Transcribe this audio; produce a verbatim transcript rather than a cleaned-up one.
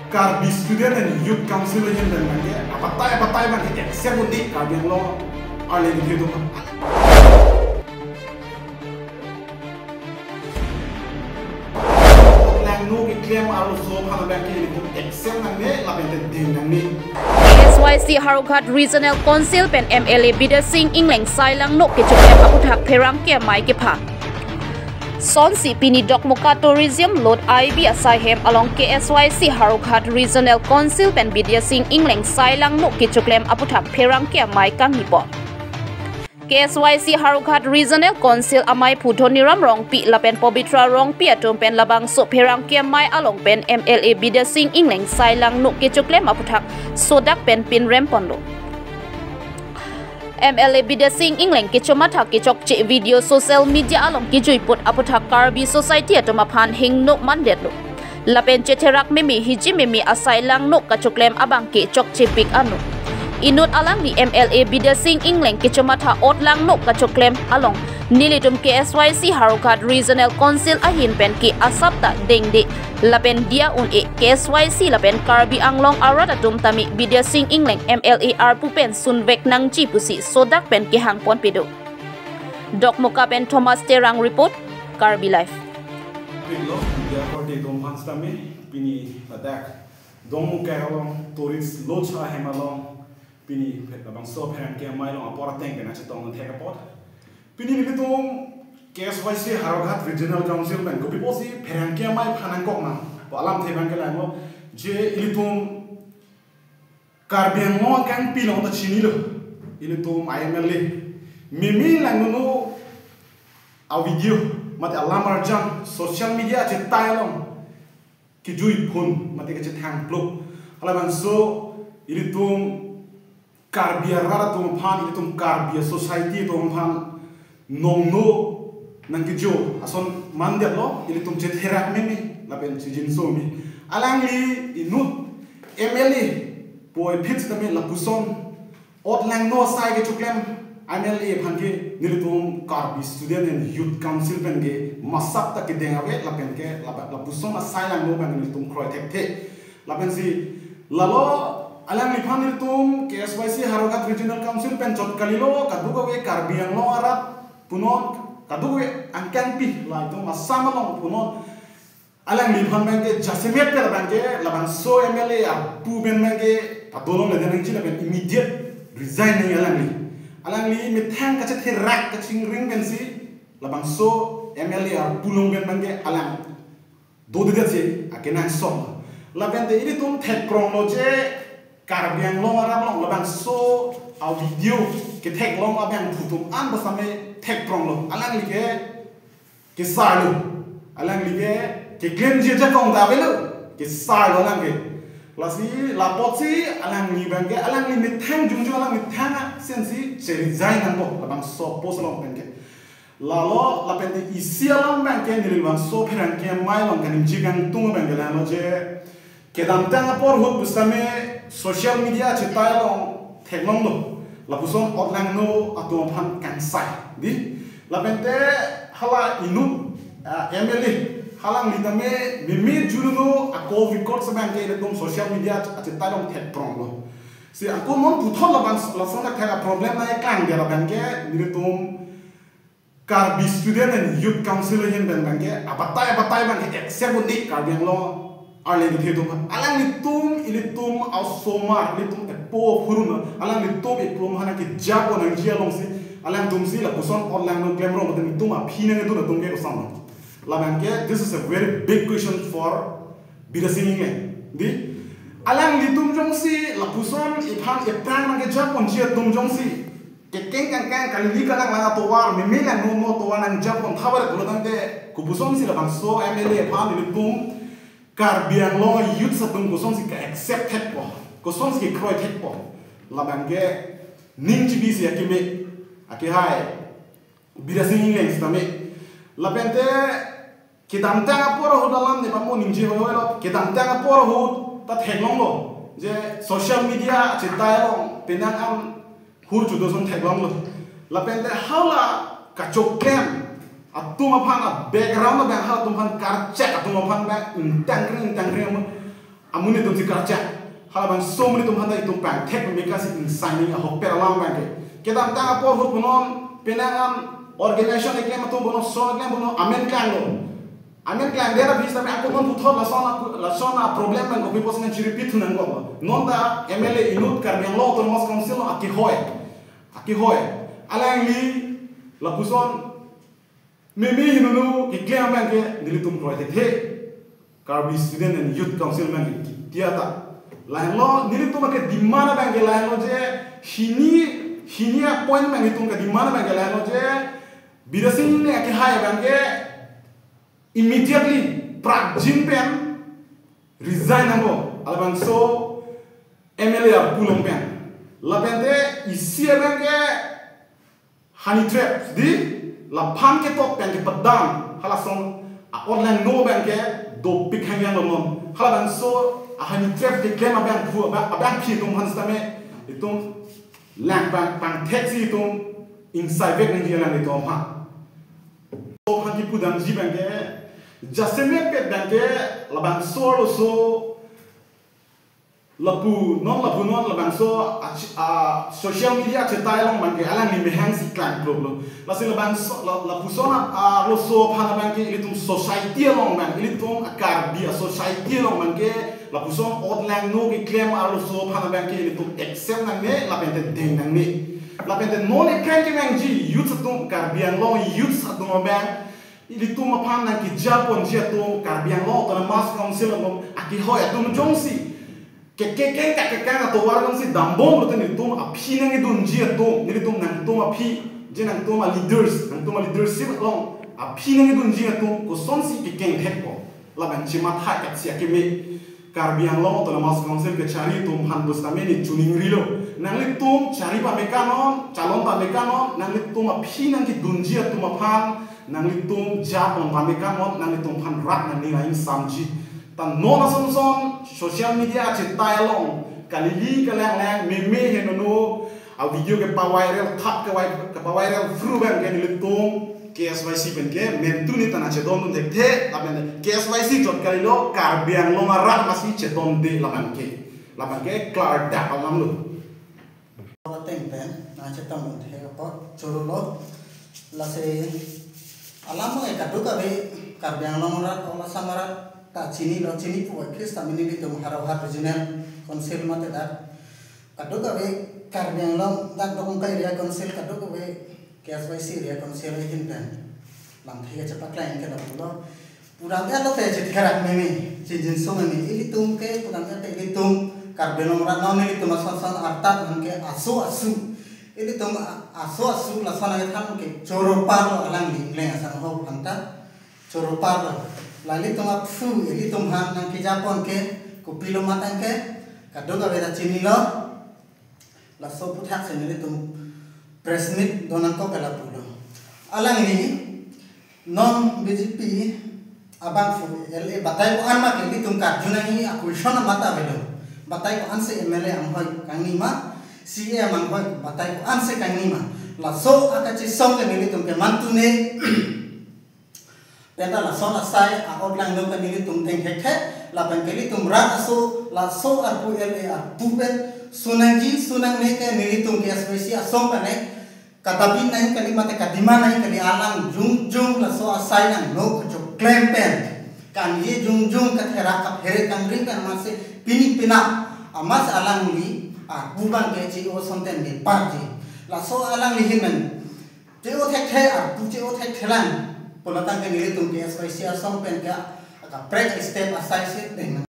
Karbi Student and Youth Council ahin pen abangke abatai abatai abangke accept un-e, Karbi Anglong arleng kethe atum. Langno keklem arloso aphan abangke ilitum accept nangne lapen te deng nangne. K S Y C Howraghat Regional Council pen M L A Bidya Sing Engleng sai langno kechoklem aputhak pherangke amei kepha. Sonsi pini Dokmoka Tourism Lot I B asai hem along K S Y C Howraghat Regional Council pen Bidya Sing Engleng sai langno kechoklem aputhak pherangke amei kangni pon. K S Y C Howraghat Regional Council amei phu Dhoniram Rongpi lapen Pobitra Rongpi atum pen labangso pherangke amei along pen M L A Bidya Sing Engleng sai langno kechoklem aputhak sodak pen pinrem ponlo. M L A Bidya Sing Engleng kechomatha kechokche video social media along kejui put aputhak Karbi society atum aphan hingno mandetlo. Lapen chetherak meme hiji meme asai langno kachoklem abangke chokchepik ano. Inut alangli M L A Bidya Sing Engleng kechomatha ot langno kachoklem along nelitum K S Y C Howraghat Regional Council ahin pen ke asap ta dengde lapen diya un-e. K S Y C lapen Karbi Anglong arat atum tame Bidya Sing Engleng M L A arpu pen sunvek nangji pusi sodak pen kehang ponpe do. Dokmoka pen Thomas Terang report, Karbi Live. Pilo, media korte atum aphan sitame pini ladak Dokmoka along Tourist Lodge ahem along pini phet labangso pherangke amei along apor ateng pen nangchetong thek apot. Pini nelitum K S Y C Howraghat Regional Council pen kopi pusi pherangke amei aphan nangkok nang pu alamthe abangke langlo, je ilitum Karbi Anglong akangpi along ta chinilo. Ilitum I M L A meme langno a video mate alam arjan social media chetai along kejui phun mate kechethang pluk. Halabangso ilitum Karbi arat atum aphan, ilitum Karbi society atum aphan nongno nangkejo ason mandetlo, ilitum chetherak meme lapen chijinso meme. Alangli inut M L A puvoiphit sitame lapuson ot langno asai kechoklem M L A aphan ke nelitum Karbi Student and Youth Council pen ke masap ta kedeng ave lapen ke laba-, lapuson asai langno abang nelitum kroi thekthe. Lapensi lalo alangliphan nelitum K S Y C Howraghat Regional Council pen chot kalilo, kadokave Karbi Anglong arat punon, kadokave angkangpi latum Assam along punon. Alangliphan abangke jasemet pen abangke labangso M L A arpu pen abangke padolongledet nangji lapen immediate resign nangji alangli. Alangli methang kachetherak kachingring pensi labangso M L A arpu along pen abangke alang dodedetsi akenangsot. Lapen te ilitum thekpronglo je Karbi Anglong arat along labangso a video ketheklong abangphu atum an basame thekpronglo. Alangli ke kesarlo. Alangli ke keklemji ajakong ta avelo. Kesarlo alang ke. Lasi lapotsi alangli abangke alangli methang jongjong alangli methang asensi che-resign nangpo labangso post along pen ke. Lalo lapen te isi alam abangke neli labangso pherangke amei along kaningje kangtung abangke lalo je kedamtang apor ahut pusitame social media chetai along theklonglo, lapuson ot langno atum aphan kangsai, dei. Lapen te hala inut, ah, M L A halangli tame meme juruno a call record abangke ilitum social media achetai along thekpronglo. Si ako non puthot labang lason thek problem nangklang dia abangke nelitum Karbi Student and Youth Council ahin pen abangke abatai abatai abangke accept un-e, Karbi Anglong arleng kethe atum. Alanglitum ilitum a-osomar, ilitum epo phurun, alanglitum iplum hana keja pon nangji alongsi alangtumsi lapuson ot langno klemrong, ilitum aphi nangdun atum ke kosonlo. Labangke this is a very big question for Bidya Sing Engleng, dei. Alanglitum jongsi lapuson iphan ephrang nangkeja ponji atum jongsi kekeng kangkang kalili kalang lang atovar, meme langno no atovar nangja pon thabar pulo tangte, kopusonsi labangso M L A aphan ilitum Karbi Anglong youth atum kosonsi ke-accept thekpo, kosonsi kekroi thekpo. Labangke ning chibisi akeme, akehai Bidya Sing Engleng sitame. Lapen te kedamtang apor ahut alam ne pamo ningje hoilo. Kedamtang apor ahut ta theklonglo je social media chetai along penang an hur chudo ason theklonglo. Lapen te hala kachoklem atum aphan a-background abang halatum aphan karchek atum aphan abang ingtangkring ingtangkring amu amonit atum si karchak. Halabangso amonit atum aphanta itum pangthek meka si ingsai ning ahokpet alam abangke. Kedamtang apor ahut punon penang an organization keklem atum punon, son keklem punon, amen klanglo. Amen klangdet aphi sitame ako non puthot lason a, lason a problem abang kopi pusi nangchiripithu nangkok. Non ta M L A inut Karbi Anglong Autonomous Council along akehoi. Akehoi. Alangli lapuson meme hinunu keklem abangke nelitum kroi thekthe. Karbi Student and Youth Council abangke kitia ta. Lahenlo nelitum ake demand abangke lahenlo je hini, hini a point abang itum ke demand abangke lahenlo je Bidya Sing Engleng akehai abangke immediately prapjin pen resign nangpo. Halabangso M L A arpu along pen. Lapente isi abangke honey trap di laphan ketok pen kepadam halason a-otlangno abangke dopik hangyang lo non. Halabangso a-honey trap keklem abangphu abang, abangpi itum aphan sitame itum lang pang, pangthek si itum ingsaivek nangji alanglitum aphan. To aphan kipudamji abangke jasemet pet abangke labangso arloso lapu non, lapu non labangso a, a, social media achetai along abangke alangli mehang si klangkloklo. Lasi labangso la, lapuson a, arloso aphan abangke ilitum society along abang, ilitum a Karbi a society along abangke lapuson otlangno keklem arloso aphan abangke ilitum accept nangne, lapente deng nangne. Lapente non ekreng kevangji youth atum, Karbi Anglong youth atum abang ilitum aphan nangkeja ponji atum, Karbi Anglong Autonomous Council along akehoi atum jongsi kekekeng kakekeng atovar jongsi dambom lote nelitum aphi nangkedunji atum, nelitum nangtum aphi, je nangtum a leaders, nangtum a leadership along aphi nangkedunji atum kosonsi kekeng thekpo. Labang chematha kaksi akeme. Karbi Anglong Autonomous Council kechari atum aphan pusitame ne choningrilo. Nanglitum chari pamekanon, chalon pamekanon, nanglitum aphi nangkedunji atum aphan, nanglitum japon pamekanon, nanglitum aphan rat nangni lain samji. Ta non asonson social media achetai along kalili kalang lang meme henono a video kepaviral thap kevai, kepaviral through abangke nelitum K S Y C penke mentu ni tana chedondun thekthe, amen K S Y C chot kalilo, Karbi Anglong arat masi chedonde labangke. Labangke klardak alamlo. Ateng pen nangchetongdun thek apot chorolo. Lasi alam abang kadokave Karbi Anglong arat, All Assam arat ta chinilo, chinipo, Christa mini nelitum Howraghat Regional Council mate dak kadokave Karbi Anglong dak Dongka Area Council, kadokave K S Y C Area Council ahin pen lamthe kachepaklang ke lapulo. Pura ke alote chetherak meme, chinjinso meme. Ilitum ke pura ke ilitum Karbi Anglong arat non ilitum asonson artat nang ke aso asu. Ilitum a, aso asu lason nang than ke choro parlo alangli Engleng asangho aphanta. Choro parlo. La ilitum aphu, ilitum aphan nangkejapon ke kopilo matang ke kadokave ta chinilo. Laso aputhak si nelitum press meet donangkok ke lapulo. Alangli non B J P abangphu L A batai ko-an ma ke ilitum karju nangji a-question amat avelo. Batai ko-ansi M L A anghoi kangni ma, C E M anghoi batai ko-ansi kangni ma. Laso akachesong ke nelitum kemantu ne. Penta lason asai a-otlangno ke nelitum deng thekthe, lapen ke ilitum rat aso, laso arpu L A arpu pen, sunangji sunangne ke nelitum K S Y C asong pen ne, kadabin nangji kali mate kademand nangji kali, alang jongjong laso asai nangno kechoklem pen, kanji jongjong katherak kaphere kangring pen amatsi pini penap, amatsi alangli arpu abangke che-o asonten ne parji. Laso alangli ahin pen che-o thekthe, arpu che-o thekthe lang. Pulo tangte nelitum K S Y C asong pen ke kaprek step asai si deng.